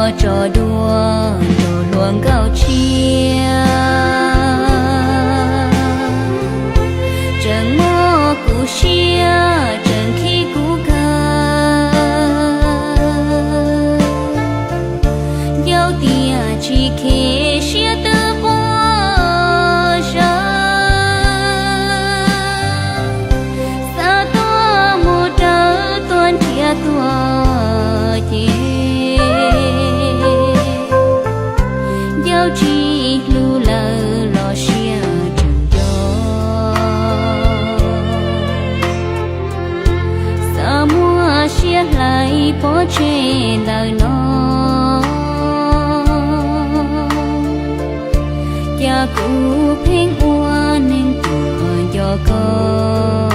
Tso dua nrog luag nkauj tshiab, tseem muab kuv siab tseem khib kuv kawg. Ncauj tiam tsis khev siab twb quaj zaws, xav tuaj mus raws tuaj nrhiav tuaj ces ncauj tsis hlub lawm los siab tseem nco. Xav muab siab hlais pov tseg ntawm no, cas kuv pheej ua neeg tuag nco koj,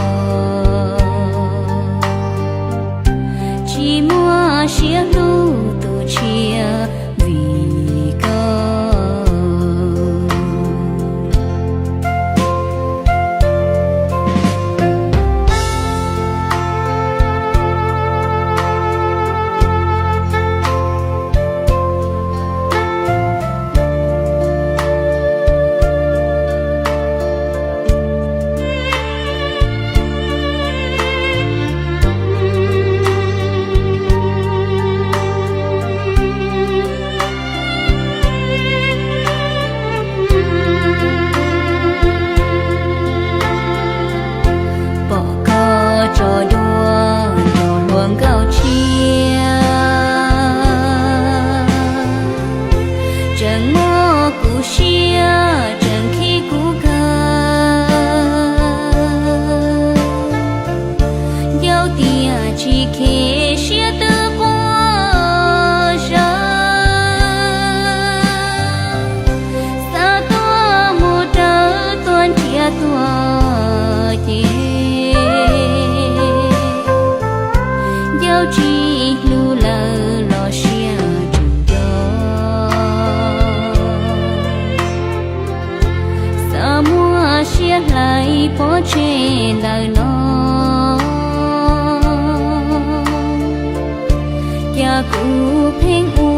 tsis muaj siab hlub tus tshiab vim koj. Pom koj tso dua nrog luag nkauj tshiab, tseem muab kuv siab tseem khib kuv kawg. Ncauj tiam tsis khev siab twb quaj zaws, xav tuaj mus raws tuaj nrhiav tuaj ces ncauj tsis hlub lawm los siab tseem nco. Xav muab siab hlais pov tseg ntawm no, cas kuv pheej ua